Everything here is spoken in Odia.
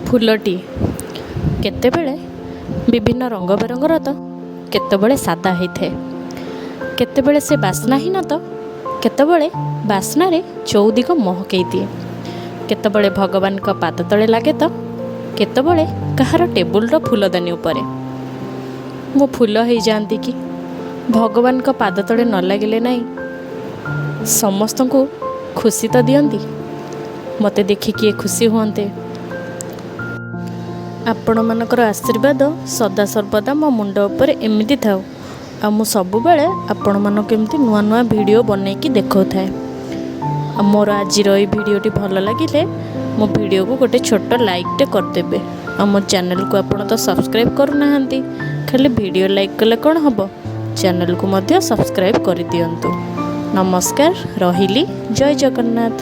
ଫୁଲଟି କେତେବେଳେ ବିଭିନ୍ନ ରଙ୍ଗ ବେରଙ୍ଗର ତ କେତେବେଳେ ସାଦା ହେଇଥାଏ, କେତେବେଳେ ସେ ବାସ୍ନାହୀନ ତ କେତେବେଳେ ବାସ୍ନାରେ ଚଉଦିଗ ମହକେଇ ଦିଏ, କେତେବେଳେ ଭଗବାନଙ୍କ ପାଦ ତଳେ ଲାଗେ ତ କେତେବେଳେ କାହାର ଟେବୁଲର ଫୁଲଦାନୀ ଉପରେ। ମୁଁ ଫୁଲ ହେଇଯାଆନ୍ତି କି ଭଗବାନଙ୍କ ପାଦ ତଳେ ନ ଲାଗିଲେ ନାହିଁ, ସମସ୍ତଙ୍କୁ ଖୁସି ତ ଦିଅନ୍ତି, ମୋତେ ଦେଖି କିଏ ଖୁସି ହୁଅନ୍ତେ। ଆପଣମାନଙ୍କର ଆଶୀର୍ବାଦ ସଦାସର୍ବଦା ମୋ ମୁଣ୍ଡ ଉପରେ ଏମିତି ଥାଉ, ଆଉ ମୁଁ ସବୁବେଳେ ଆପଣମାନଙ୍କୁ ଏମିତି ନୂଆ ନୂଆ ଭିଡ଼ିଓ ବନେଇକି ଦେଖାଉଥାଏ। ଆଉ ମୋର ଆଜିର ଏଇ ଭିଡ଼ିଓଟି ଭଲ ଲାଗିଲେ ମୋ ଭିଡ଼ିଓକୁ ଗୋଟେ ଛୋଟ ଲାଇକ୍ଟେ କରିଦେବେ। ଆଉ ମୋ ଚ୍ୟାନେଲକୁ ଆପଣ ତ ସବସ୍କ୍ରାଇବ୍ କରୁନାହାନ୍ତି, ଖାଲି ଭିଡ଼ିଓ ଲାଇକ୍ କଲେ କ'ଣ ହେବ? ଚ୍ୟାନେଲକୁ ମଧ୍ୟ ସବସ୍କ୍ରାଇବ୍ କରିଦିଅନ୍ତୁ। ନମସ୍କାର, ରହିଲି, ଜୟ ଜଗନ୍ନାଥ।